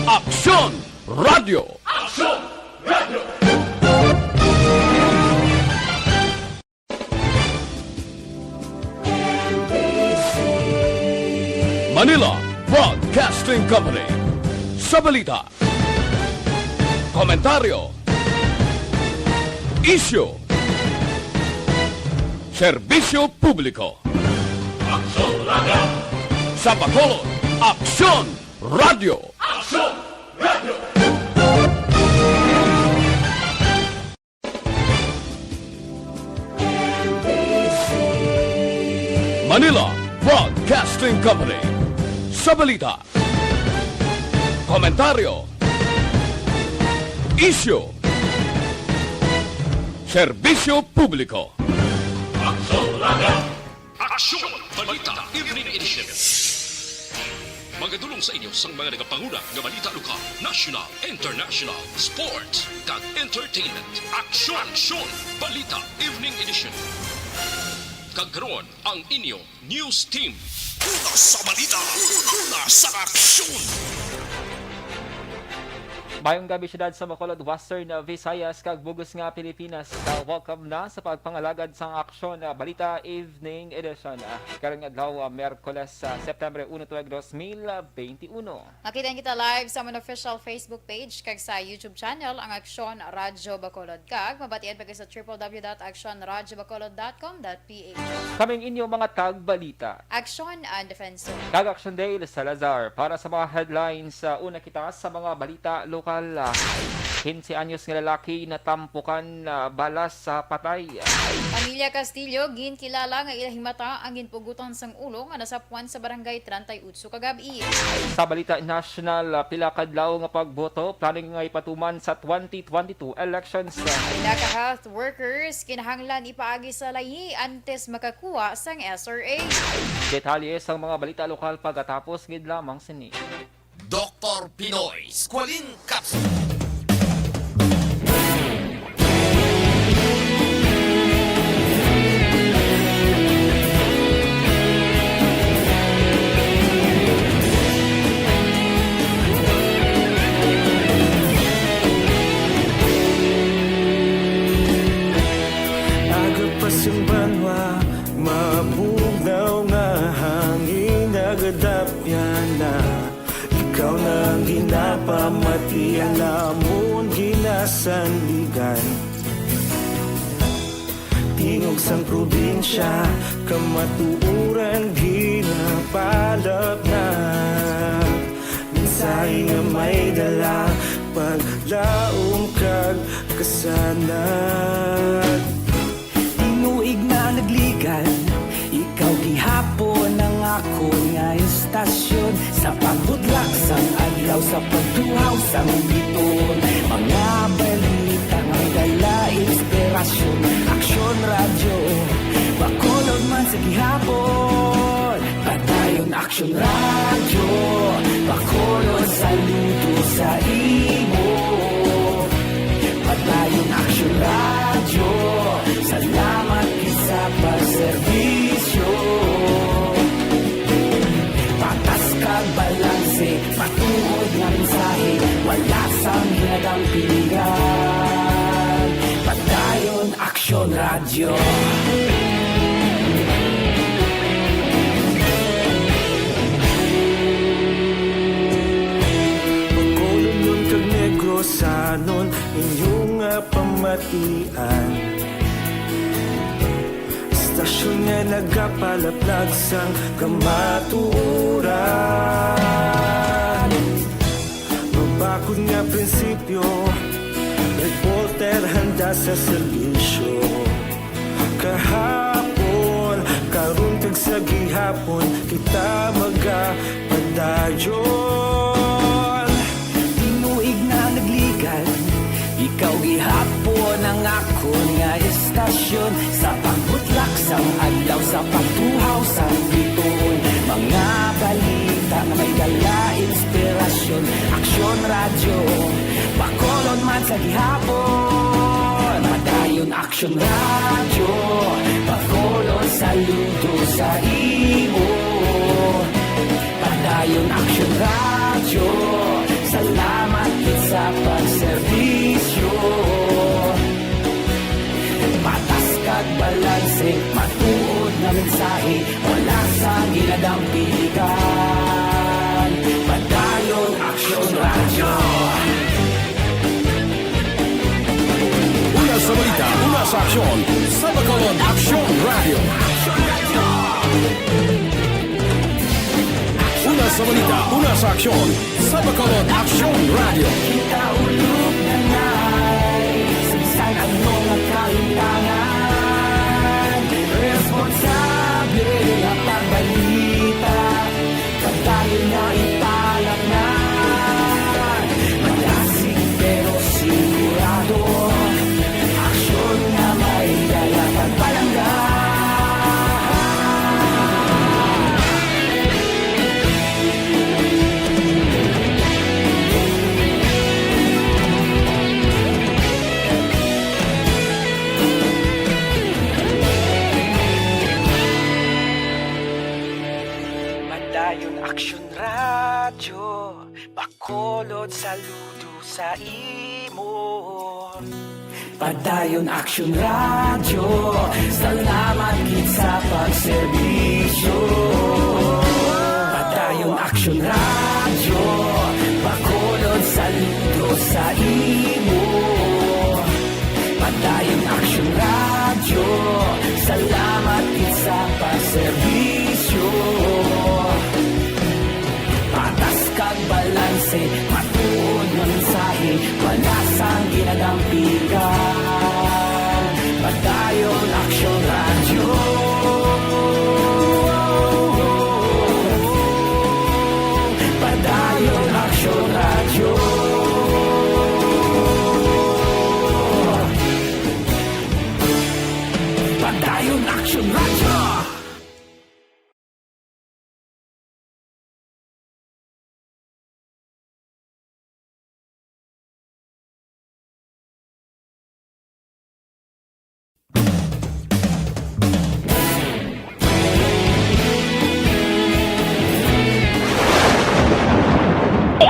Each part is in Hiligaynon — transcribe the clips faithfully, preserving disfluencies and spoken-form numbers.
Aksyon Radio. Aksyon Radio. Manila Broadcasting Company. Sa balita, komentaryo, isyu, serbisyo publiko. Aksyon Radio. Sa Bacolod, Aksyon Radio. Aksyon Radio. Manila Broadcasting Company. Sa balita, komentaryo, isyu, serbisyo publiko. Aksyon Radio. Aksyon Balita Evening Edition. Magadulong sa inyo sang mga nagapanguna nga balita lokal, national, international, sports, kag entertainment. Aksyon, Aksyon Balita Evening Edition. Kag karon, ang inyo news team. Una sa balita, una sa aksyon. Mayong gabi, siyudad sa Bacolod, Western Visayas, kag bug-os nga Pilipinas. Uh, welcome na sa pagpangalagad sang Aksyon, uh, Balita Evening Edition. Uh, karong adlaw, uh, Miyerkules, uh, September uno, tuig dos mil veintiuno. Makita kita live sa amon official Facebook page kag sa YouTube channel, ang Aksyon Radyo Bacolod. Kag mabatian pa sa triple W dot aksyon radyo bacolod dot com dot P H. Kaming inyo mga tagbalita, Aksyon and Defensor, kag Aksyon Dale Salazar. Para sa mga headlines, uh, una kita sa mga balita lokal. Uh, quince anyos nga lalaki natampukan, uh, balas sa patay. Pamilya Castillo, ginkilala nga ila himata ang ginpugutan sang ulo nga nasapwan sa barangay treinta y ocho kagab-i. Sa balita national, uh, pila ka adlaw nga pagboto, plano nga ipatuman sa twenty twenty-two elections. Pila ka health workers kinahanglan ipaagi sa layi antes makakuha sang S R A. Detalye sang mga balita lokal pagkatapos gid lamang sini. Doktor Pinoy Squalene Capsule. Aga pa sing banwa, mabugnaw nga hangin, nagadapyan na. Ikaw na ang ginapamati, ang amon ginasandigan. Tingog sang probinsya, kamatuoran ginapalapnag. Mensahe nga may dala, paglaom kag kasanag. Tinuig na nagligad, ikaw gihapon ang akon nga istasyon. Sa pagbudlak sang adlaw, sa pagtuhaw sang biton, mga balita nga may dala inspirasyon. Aksyon Radyo, Bacolod man sa gihapon. Padayon Aksyon Radyo, Bacolod, saludo sa imo. Padayon Aksyon Radyo, salamat gid sa pagserbisyo. Patas kag balanse, matuod nga mensahe, wala sang ginadampingan. Padayon Aksyon Radyo. Bacolodnon kag Negrosanon, inyo nga pamatian. Istasyon nga nagapalaplag sang kamatuoran. Mabakod nga prinsipyo, reporter handa sa serbisyo. Kahapon, karon kag sa gihapon, kita magapadayon. Tinuig na nagligad, ikaw gihapon ang akon nga istasyon. Sa pagbutlak sang adlaw, sa pagtuhaw sang bituon, mga balita nga may dala inspirasyon. Aksyon Radyo, Bacolod man sa gihapon. Padayon Aksyon Radyo, Bacolod, saludo sa imo. Padayon Aksyon Radyo, Wala sang ginadampigan. Padayon Aksyon Radyo. Una sa balita, una sa aksyon, sa Bacolod Aksyon Radyo. Una sa balita, una sa aksyon, sa Bacolod Aksyon Radyo. Kita ulog na nai, sa bisan ano nga kahitangan, responsable nga pagbalita, padayon nga ipalaknag. Malasig pero sigurado, aksyon nga may dala kag palangga. Padayon Aksyon Radyo, Bacolod, saludo sa imo. Padayon Aksyon Radyo, salamat gid sa pagserbisyo. Padayon Aksyon Radyo, Bacolod, saludo sa imo. Padayon Aksyon Radyo, salamat gid sa pagserbisyo. Patas kag balanse, matuod nga mensahe, wala sang ginadampigan. Padayon Aksyon Radyo. Padayon Aksyon Radyo. Padayon Aksyon Radyo.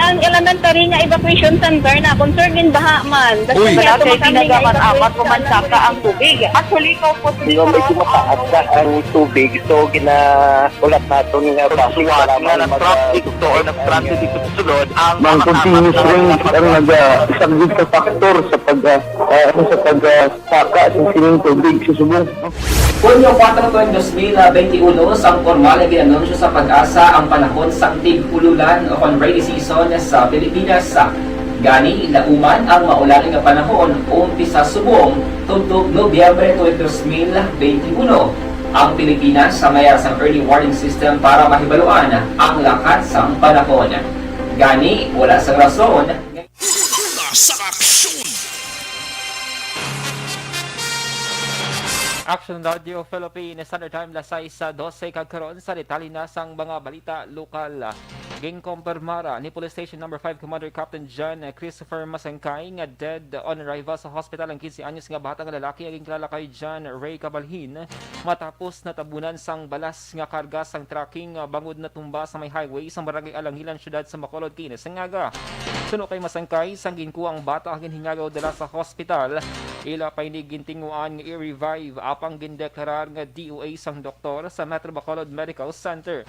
Ang elementary nga evacuation center na concern din baha man. Uy. Wala kay tinaga man amat ko man saka ang tubig. Actually, ko po. Di ba, medyo mataas na ang tubig, so gina-, ulat naton nga basi para nga mag-, na-traffic to or na-stranded dito sa sulod ang mga continuous rains ang nag-, ah, isang big factor sa pag, ah, ah, sa pag, ah, saka sa sining tubig sa subong. Hunyo kuwatro, dos mil benti uno, sang pormal nga gin-anunsyo sa PAGASA ang panahon sang tig-ululan o kon rainy season sa Pilipinas. Gani, lauman ang maulan nga panahon umpisa subong tubtob Nobyembre tuig dos mil benti uno. Ang Pilipinas sa mayar sang early warning system para mahibaluan ang lakat sang panahon. Gani, wala sang rason nga Una sa aksyon. Action Radio Philippines, Standard Time, las sais dose, kag karon sa detalye na sang mga balita lokal. Ginkumpirmara ni Police Station Number Five Commander Captain John Christopher Masangkay nga dead on arrival sa hospital ang quince anyos nga bata nga lalaki nga ginkilala kay John Ray Cabalhin matapos natabunan sang balas nga karga sang trucking, ah, bangod natumba sa may highway sa Barangay Alangilan, siyudad sa Bacolod, kaina sang aga. Suno kay Masangkay, sang ginkuha ang bata, ginhingagaw dala sa hospital. Ila pa ini gintinguan nga i-revive, apang gindeklarar nga D O A sang doktor sa Metro Bacolod Medical Center.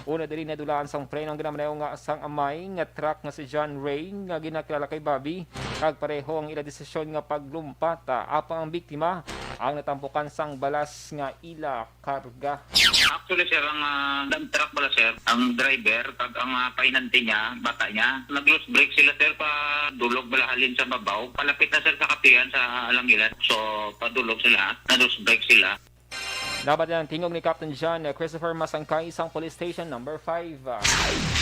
Una diri nadulaan sang preno ang ginamaneho nga sang amay nga truck nga si John Ray nga ginakilala kay Bobby, kag pareho ang ila desisyon nga paglumpata, apang ang biktima ang natampukan sang balas nga ila karga. Actually, sir, ang, ah, dump truck bala, sir, ang driver, kag ang, ah, painante niya, bata niya, nag-loose brake sila, sir, pa dulog bala halin sa babaw. Palapit na, sir, sa kapihan sa Alangilan. So, padulog sila, na-loose brake sila. Dapat ang tingog ni Captain John Christopher Masangkay sang Police Station Number Five.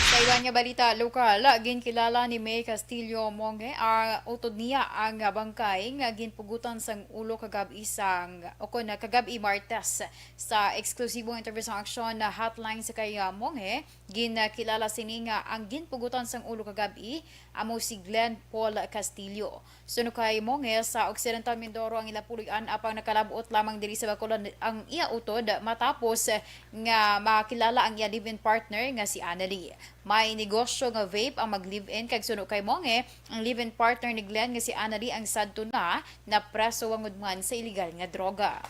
Sa iban nga balita lokal, ginkilala ni May Castillo Monge ang utod niya ang bangkay nga ginpugutan sang ulo kagab-i sang, o kon kagab-i Martes. Sa eksklusibo nga interview sang Aksyon Hotline sa kay, ah, Monge, ginkilala sini nga ang ginpugutan sang ulo kagab-i amo si Glenn Paul Castillo. Suno kay Monge, sa Occidental Mindoro ang ila puloy-an, apang nakalab-ot lamang diri sa Bacolod ang iya utod matapos nga makilala ang iya live-in partner nga si Annalie. May negosyo nga vape ang mag-live-in, kag suno kay Monge, ang live-in partner ni Glenn nga si Annalie ang sadto na napreso wangod man sa iligal nga droga.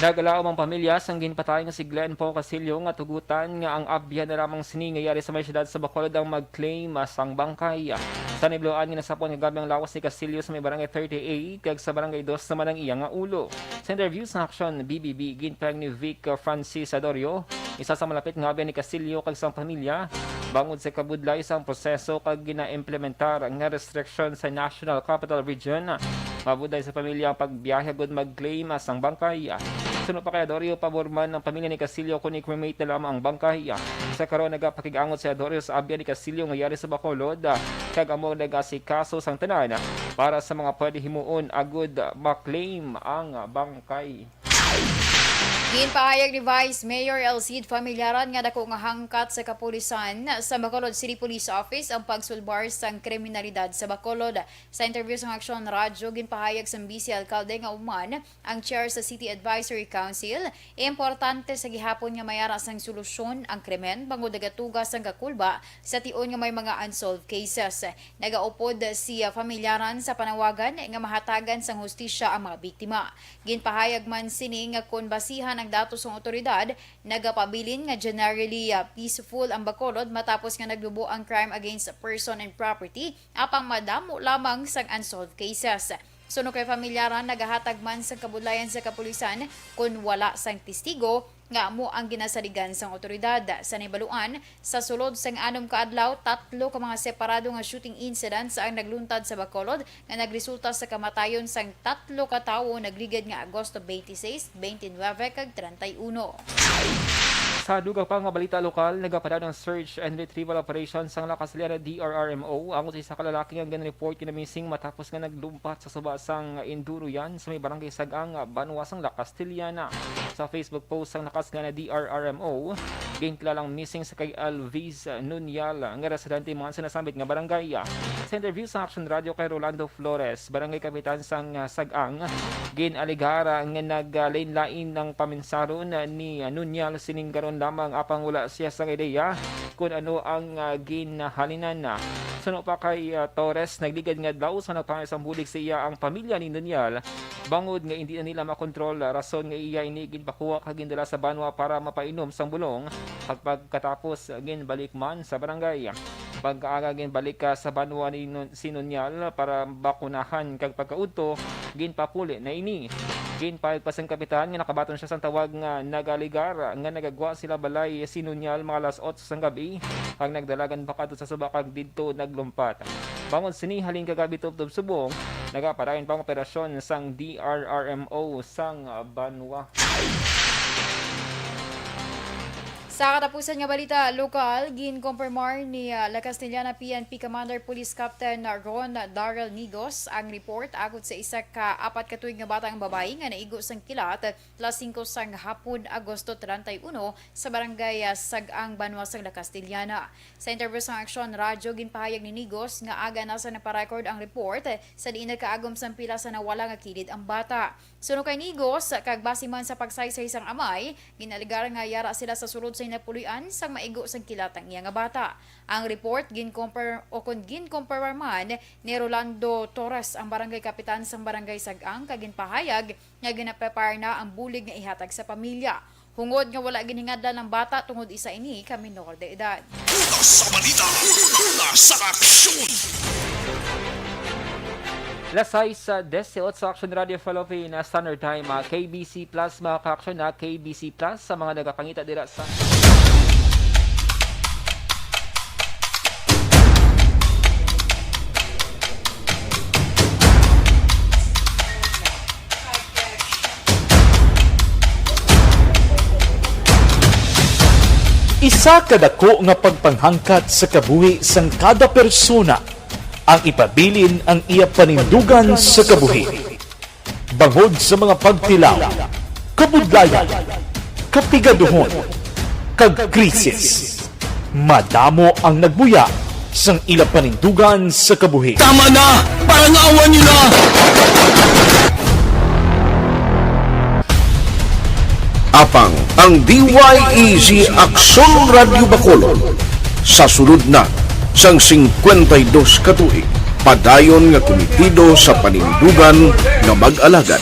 Nagalaom ang pamilya sang ginpatay nga si Glenn Paul Casillo nga tugutan nga ang abyan na lamang sini nga yari sa may siyudad sa Bacolod ang mag-claim sang bangkay. Sa nibloan nga nasapon nga gabi ang lawas ni Casillo sa may barangay thirty-eight kag sa barangay dos naman ang iya nga ulo. Sa interview sa Aksyon B B B, ginpahayag ni Vic Francis Adorio, isa sa malapit nga abyan ni Casillo kag sang pamilya, bangod sa kabudlay sang proseso kag ginaimplementar nga restriction sa National Capital Region, mabudlay sa pamilya ang pagbiyahe agud mag-claim sang bangkay. Suno pa kay Adorio, pabor man ang pamilya ni Casillo kon i-cremate na lamang ang bangkay. Sa karon, nagapakig-angot si Adorio sa abyan ni Casillo nga yari sa Bacolod, kag amo ang nag-asikaso sang tanan para sa mga pwede himuon agud ma-claim ang bangkay. Ginpahayag ni Vice Mayor El Cid Familiaran nga dako nga hangkat sa kapulisan sa Bacolod City Police Office ang pagsulbar sang kriminalidad sa Bacolod. Sa interview sang Aksyon Radyo, ginpahayag sang Vice Alkalde nga human ang chair sa City Advisory Council, importante sa gihapon nga mayara sang solusyon ang krimen bangod nagatuga sang kakulba sa tion nga may mga unsolved cases. Nagaupod si, ah, Familiaran sa panawagan nga mahatagan sang hustisya ang mga biktima. Ginpahayag man sini nga kon basihan ang datos sang awtoridad, nagapabilin nga generally, ah, peaceful ang Bacolod matapos nga naglubo ang crime against person and property, apang madamo lamang sang unsolved cases. Suno kay Familiaran, nagahatag man sang kabudlayan sa kapulisan kon wala sang testigo nga amo ang ginasaligan sang awtoridad. Sa nahibaluan, sa sulod sang anom ka adlaw, tatlo ka mga separado nga shooting incidents ang nagluntad sa Bacolod nga nagresulta sa kamatayon sang tatlo ka tawo nagligad nga Agosto twenty-six, twenty-nine, kag treinta y uno. Sa dugang pa nga balita lokal, nagapadayon ang search and retrieval operation sang La Castellana D R R M O ang isa ka lalaki nga gin-report nga na-missing matapos nga naglumpat sa suba sang Induruyan sa may barangay Sag-ang, banwa sang La Castellana. Sa Facebook post sang La Castellana D R R M O, ginkilalang missing sa kay Alvis Nunyal nga residente man sa nasambit nga barangay. Sa interview sa Action Radio kay Rolando Flores, barangay kapitan sang, ah, Sag-ang, gin-alegar nga naglain-lain ang paminsaron ni, ah, Nunyal sining karon lamang, apang wala siya sang ideya kon ano ang, ah, ginhalinan. Suno pa kay, ah, Torres, nagligad nga adlaw sa nagpangay sang bulig sa iya ang pamilya ni Nunyal, bangod nga indi na nila makontrol, rason nga iya ini ginpakuha kag gindala sa banwa para mapainom sang bulong, kag pagkatapos ginbalik man sa barangay. Pagkaaga, ginbalik ka sa banwa ni Nun-, si Nunyal para bakunahan, kag pagkaudto, ginpapuli na ini. Ginpahayag pa sang kapitan nga nakabaton siya sang tawag nga nagaligar nga nagagwa sila balay si Nunyal mga alas otso sang gabi, kag nagdalagan pa kadto sa suba kag didto naglumpat. Bangod sini, halin kagabi tubtob subong, nagapadayon pa ang operasyon sang D R R M O sang banwa. Sa katapusan nga balita lokal, ginkompormar ni, ah, La Castellana P N P Commander Police Captain Ron Darrell Nigos ang report agod sa isa ka apat ka tuig nga bata nga babayi nga naigo sang kilat alas singko sang hapon, Agosto treinta y uno, sa barangay, ah, Sag-ang, banwa sang La Castellana. Sa interview sang Aksyon Radyo, ginpahayag ni Nigos nga aga na sa naparecord ang report sa diin nagkaagom sang pila sa nawala nga kilid ang bata. Suno kay Nigos, kag base man sa pagsaysay sang amay, ginalegar nga yara sila sa sulod sa hinapuloy-an sang maigo sang kilat ang iya nga bata. Ang report ginkompar-, o kon ginkompirmar man ni Rolando Torres, ang barangay kapitan sang Barangay Sag-ang, kag ginpahayag nga ginaprepare na ang bulig nga ihatag sa pamilya. Hungod nga wala ginhingadlan ang bata tungod isa ini ka minor de edad. Una sa balita, una sa aksyon. Las sais, ah, dieciocho sa Action Radio Philippines Standard Time, ah, K B C Plus, mga ka-action, ah, K B C Plus sa mga nagapangita dira sa Isa ka dako nga pagpanghangkat sa kabuhi sang kada persona ang ipabilin ang iya panindugan sa kabuhi. Bangod sa mga pagtilaw, kabudlayan, kapigaduhon, kag krisis, madamo ang nagbuya sang ila panindugan sa kabuhi. Tama na! Parang awan niyo na! Apang ang D Y E G Aksyon Radyo Bacolod, sa sulod na sang singkwenta y dos ka tuig, padayon nga kumitido sa panindugan nga mag-alagad.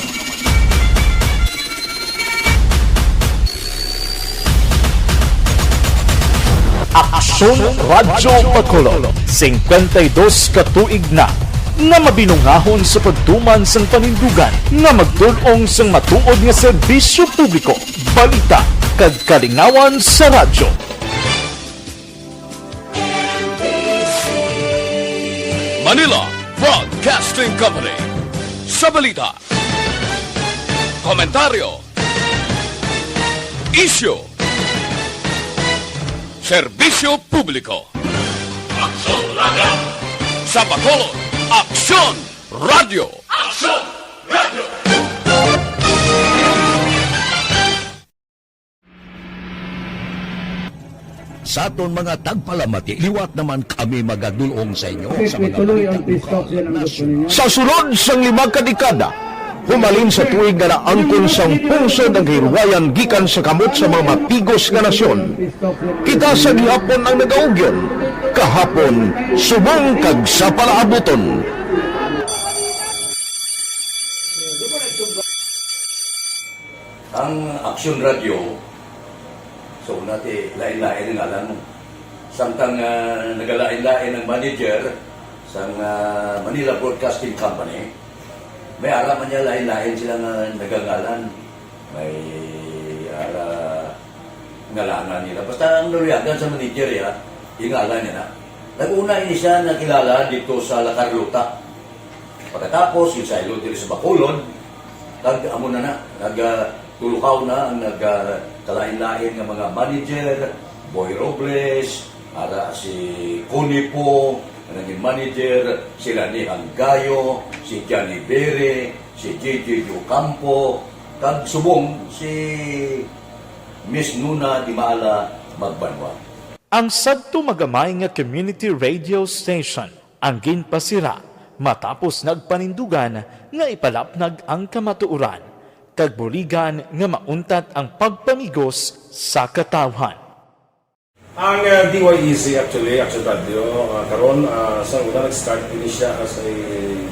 Radyo Bacolod, singkwenta y dos ka tuig na nga mabinungahon sa pagtuman sang panindugan nga magdul-ong sang matuod nga serbisyo publiko, balita, kag kalingawan sa radyo. Manila Broadcasting Company. Sa balita, komentaryo, isyu, serbisyo publiko. Aksyon Radyo! Sa Bacolod, Aksyon Radyo! Aksyon Radyo! Sa aton mga tagpalamati, liwat naman kami magadul-ong sa inyo sa mga balita lokal, nasyonal. Sa sulod sang lima ka dekada, humalin sa tuig nga naangkon sang pungsod ang kahilwayan gikan sa kamot sa mga matigos nga nasyon. Kita sa gihapon ang nagaugyon, kahapon, subong kag sa palaabuton. Ang Aksyon Radyo, so, una ti, lain-lain ang ngalan mo. Samtang, ah, nagalain-lain ang manager sang, ah, Manila Broadcasting Company, may ara man niya lain-lain sila nga nagangalan. May ara ngalanan nila. Basta ang naluyagan sa manager, ya, yung ngalan niya na. Nag-una ini siya nakilala dito sa La Carlota. Pagkatapos, yung sa ilo diri sa Bacolod, kag amo na na, nag, ah, tulukaw na ang nag, ah, kalain-lain nga mga manager, Boy Robles, ara si Connie Po, nga naging manager, sila ni Anggayo, si Johnny Bere, si J J Ocampo, kag subong si Miss Nuna Di Maala Magbanwa. Ang sadto magamay nga community radio station ang ginpasira matapos nagpanindugan nga ipalapnag ang kamatuoran kag buligan nga mauntat ang pagpamigos sa katawhan. Ang, ah, D Y E Z, actually, Action Radio, ah, karon, ah, sa una nag-start ini siya as a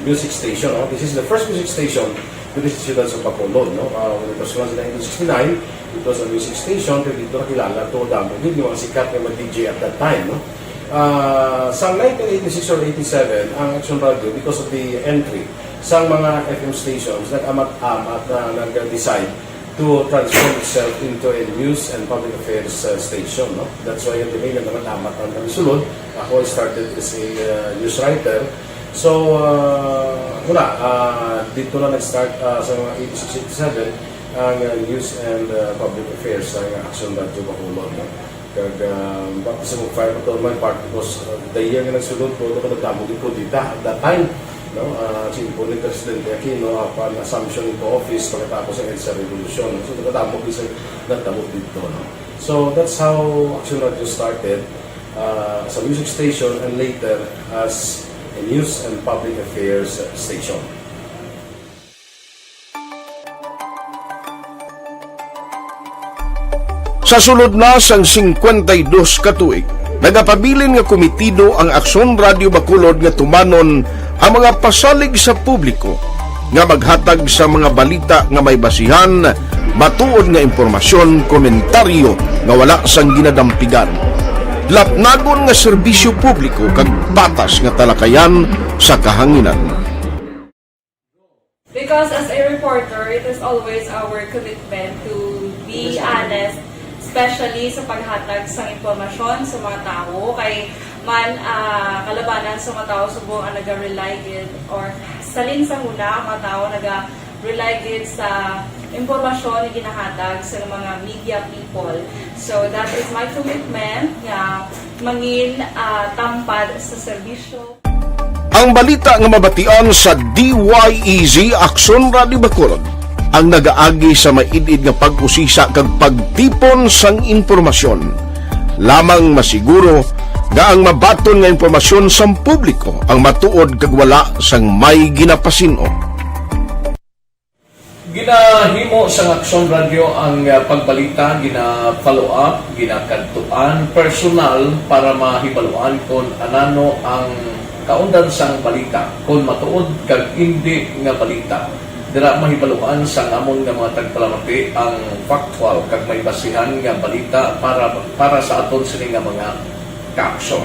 music station, no? This is the first music station diri sa siyudad sa Bacolod, no? Ah, when it was launched in nineteen sixty-nine, it was a music station, kay dito nakilala to, damo gid yung mga sikat nga mga D J at that time, no? Ah, sa nineteen eighty-six or eighty-seven, ang Action Radio, because of the entry sa mga F M stations, nag-amat-amat na nag-decide to transform itself into a news and public affairs, uh, station, no? That's why yung nag-amat-amat ang kami sulod. Ako, I started as a, uh, news writer. So, uh, wala, uh, dito na nag-start, uh, sa mga eighty-six, eighty-seven, ang, uh, news and, uh, public affairs sa Action Radio Bacolod, no? Kag, ah, baptism of fire pa to my part because, ah, the year nga nagsulod ko, ito ko nagdamo din kudita at that time, no? Ah, si Impo ni Presidente Aquino, upon assumption into office, pagkatapos ang EDSA Revolution. So, nagdamo din sa nagdamo dito, no? So, that's how Action Radio started, ah, as a music station and later as a news and public affairs station. Sa sulod na sang singkwenta y dos ka tuig, nagapabilin nga komitido ang Aksyon Radio Bacolod nga tumanon ang mga pasalig sa publiko nga maghatag sa mga balita nga may basihan, matuod nga impormasyon, komentaryo nga wala sang ginadampigan, lapnagon nga serbisyo publiko kag patas nga talakayan sa kahanginan. Because as a reporter, it is always our commitment to be honest, especially sa paghatag sang impormasyon sa mga tawo. Kay man, ah, kalabanan sa mga tawo subong ang naga-rely gid, or salin sa huna ang mga tawo naga-rely gid sa impormasyon nga ginahatag sa mga media people. So that is my commitment nga mangin, ah, tampad sa serbisyo. Ang balita nga mabatian sa D Y E Z Aksyon Radio Bacolod ang nagaagi sa maid-id nga pag-usisa kag pagtipon sang impormasyon. Lamang masiguro nga ang mabaton nga impormasyon sang publiko ang matuod kag wala sang may ginapasin-o. Ginahimo sang Aksyon Radyo ang, ah, pagbalita, gina-follow up, ginakadtuan personal para mahibaluan kon anano ang kaundan sang balita, kon matuod kag indi nga balita. Dira mahibaluan sang amon nga mga tagpalamati ang factual kag may basihan nga balita para, para sa aton sini nga mga Kaaksyon.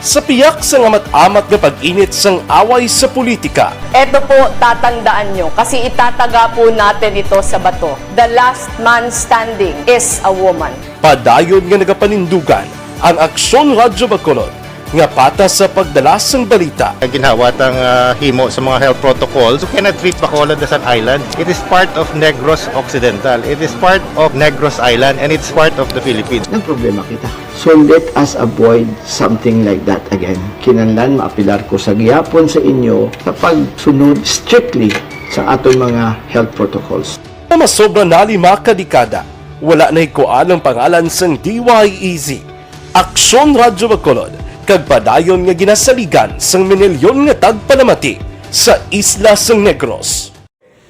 Sa piyak sang amat-amat nga pag-init sang away sa politika, Eto po, tatandaan nyo, kasi itataga po natin ito sa bato. The last man standing is a woman. Padayon nga nagapanindugan ang Aksyon Radyo Bacolod nga patas sa pagdala sang balita. Ang ginhawa tang, ah, himo sa mga health protocols, you cannot treat Bacolod as an island. It is part of Negros Occidental. It is part of Negros Island, and it's part of the Philippines. Nagproblema kita. So let us avoid something like that again. Kinahanglan maapilar ko sa gihapon sa inyo sa pagsunod strictly sa aton mga health protocols. Nga masobra na lima ka dekada, wala nahikuan ang pangalan sang D Y E Z, Aksyon Radyo Bacolod, kag padayon nga ginasaligan sang minilyon nga tagpalamati sa isla sang Negros.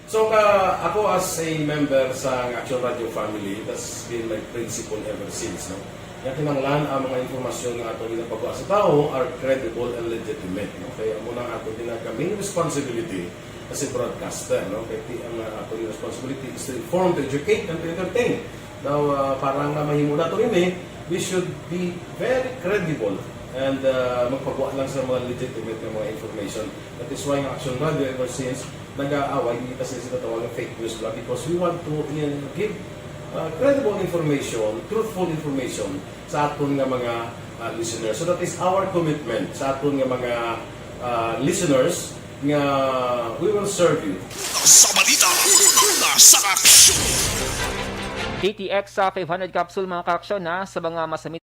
So, ka, ako as a member sa Action Radio family, that's been my principle ever since, no? Nga kinahanglan ang mga impormasyon nga ato ginapagawa sa tawo are credible and legitimate, no? Kaya amo na ang ato ginaka main responsibility as a broadcaster, no? Kaya ti-, ang, uh, ato responsibility is to inform, to educate, and to entertain. Now, uh, para nga mahimo nato ini, we should be very credible and, uh, magpagawa lang sa mga legitimate nga mga information. That is why ang Action Radio ever since nag-aaway, hindi kasi sila tawag ng fake news lang because we want to, uh, give, uh, credible information, truthful information sa aton nga mga, uh, listeners. So that is our commitment sa aton nga mga, uh, listeners nga we will serve you. Sa balita, una sa aksyon. D T X sa five hundred capsule, mga kaaksyon, ha, sa mga masamit.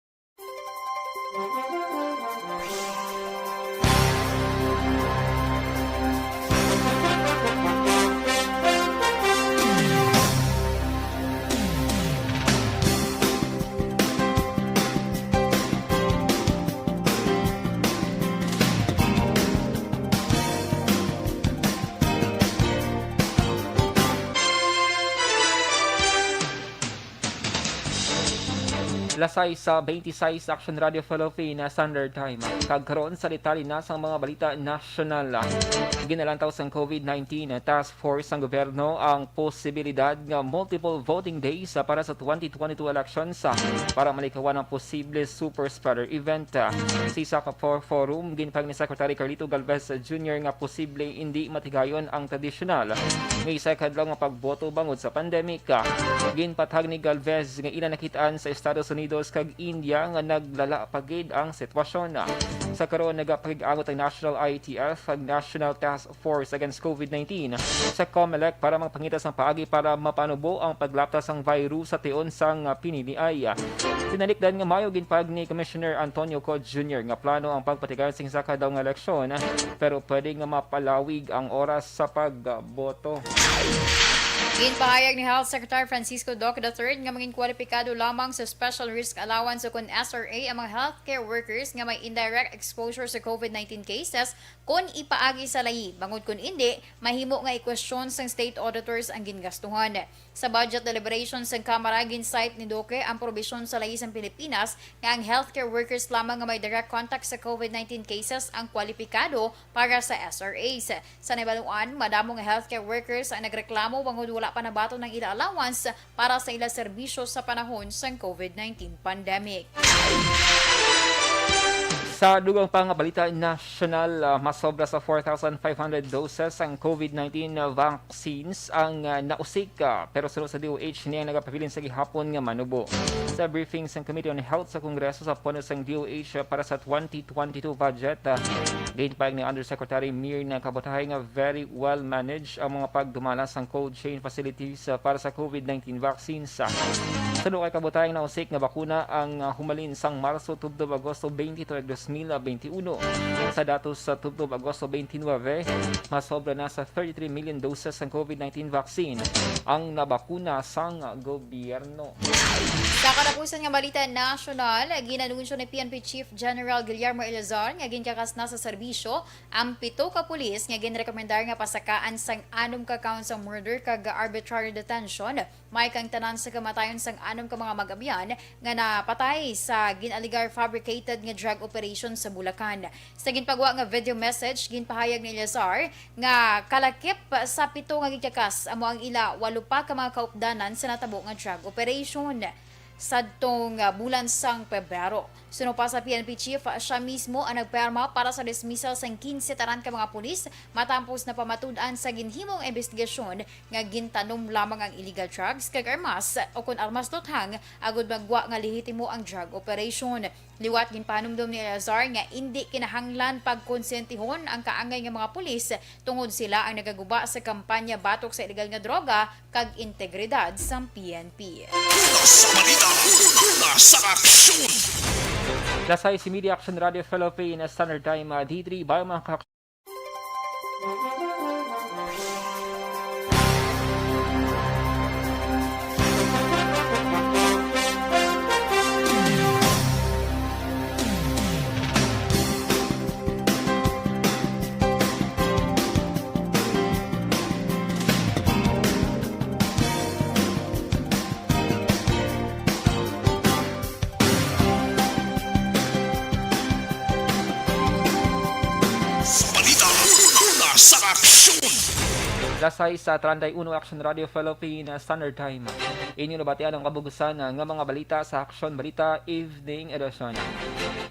Alas sais sa twenty-six, Action Radio Philippines Standard Time. Kag karon sa detalye na sang mga balita nasyonal. Ginalantaw sang COVID nineteen Task Force sang gobyerno ang posibilidad nga multiple voting days para sa twenty twenty-two elections para malikawan ang posible super spreader event. Sa isa ka for-, forum, ginpahayag ni Secretary Carlito Galvez Junior nga posible indi matigayon ang tradisyonal nga isa ka adlaw nga pagboto bangod sa pandemic. Ginpatag ni Galvez nga ila nakitaan sa Estados Unidos kag India nga naglala pa gid ang sitwasyon. Sa karon, nagapakig-angot ang National I T F kag National Task Force Against COVID nineteen sa COMELEC para magpangita sang paagi para mapanubo ang paglapta sang virus sa tion sang piniliay. Tinalikdan nga maayo, ginpahayag ni Commissioner Antonio Co Junior nga plano ang pagpatigayon sing isa ka adlaw nga eleksyon, pero pwede nga mapalawig ang oras sa pagboto. Ginpahayag ni Health Secretary Francisco Duque the third nga mangin kwalipikado lamang sa special risk allowance o kon S R A ang mga healthcare workers nga may indirect exposure sa COVID nineteen cases kon ipaagi sa layi, bangod kon indi, mahimo nga ikwestiyon sang state auditors ang gingastuhan. Sa budget deliberation sang Kamara, gin-cite ni Duque ang probisyon sa layi sang Pilipinas nga ang healthcare workers lamang nga may direct contact sa COVID nineteen cases ang kwalipikado para sa S R As. Sa nahibaluan, madamo nga healthcare workers ang nagreklamo bangod wala pa nabaton ang ila allowance para sa ila serbisyo sa panahon sang COVID nineteen pandemic. Sa dugang pa nga balita nasyonal, ah, mas sobra sa four thousand five hundred doses ang COVID nineteen vaccines ang, ah, nausik, ah, pero suno sa D O H, ini ang nagapabilin sa gihapon nga manubo. Sa briefing sang Committee on Health sa Kongreso sa pondo sang D O H, ah, para sa twenty twenty-two budget, ah, ginpahayag ni Undersecretary Mir nga kabutahay nga very well managed ang mga pagdumala sang cold chain facilities, ah, para sa COVID nineteen vaccines. Suno kay kabutayang nausik nga bakuna ang, ah, humalin sang Marso tubtob Agosto twenty-two, dos mil veintiuno. Sa datos sa tubtob Agosto twenty-nine, mas sobra na sa thirty-three million doses sang COVID nineteen vaccine ang nabakuna sang gobyerno. Sa katapusan nga balita nasyonal, ginanunsyo ni P N P Chief General Guillermo Eleazar nga ginkakas na sa serbisyo ang pito ka pulis nga ginrekomendar nga pasakaan sang anom ka count sang murder kag arbitrary detention, may kaangtanan sa kamatayon sang anom ka mga mag-abyan nga napatay sa gin-alegar fabricated nga drug operation sa Bulacan. Sa ginpagwa nga video message, ginpahayag ni Eleazar nga kalakip sa pito nga gikakas amo ang ila walo pa ka mga kaupdanan sa natabo nga drug operation. sadtong, ah, bulan sang Pebrero. Suno pa sa P N P chief, siya mismo ang nagperma para sa dismissal sang kinse tanan ka mga pulis matapos na pamatud-an sa ginhimong investigasyon nga gintanom lamang ang illegal drugs kag armas o kon armas luthang agud magwa nga lehitimo ang drug operation. Liwat ginpahanumdom ni Eleazar nga indi kinahanglan pagkonsentihon ang kaangay nga mga pulis tungod sila ang nagaguba sa kampanya batok sa illegal nga droga kag integridad sang P N P. Una sa balita, una sa aksyon. Lasay si Media Action Radio Philippines Standard Time, ah, D three, bago mga Sa balita, una sa aksyon. Lasay sa treinta y uno Action Radio Philippines Standard Time. Inyo nabatian ang kabug-usan nga mga balita sa Aksyon Balita Evening Edition.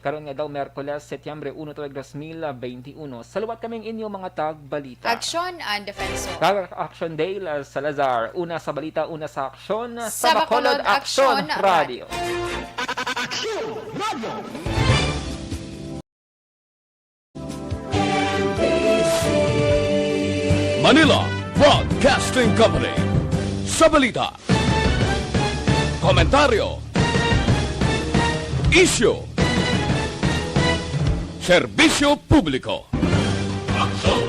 Karon nga daw Miyerkules, Setyembre uno, tuig dos mil benti uno. Sa liwat kaming inyo mga tagbalita. Aksyon and Defenso. Kag Aksyon Dale Salazar. Una sa balita, una sa aksyon. Sa Bacolod, Aksyon Radio. Aksyon Radio. Manila Broadcasting Company. Sa balita, komentaryo, isyu, serbisyo publiko. Aksyon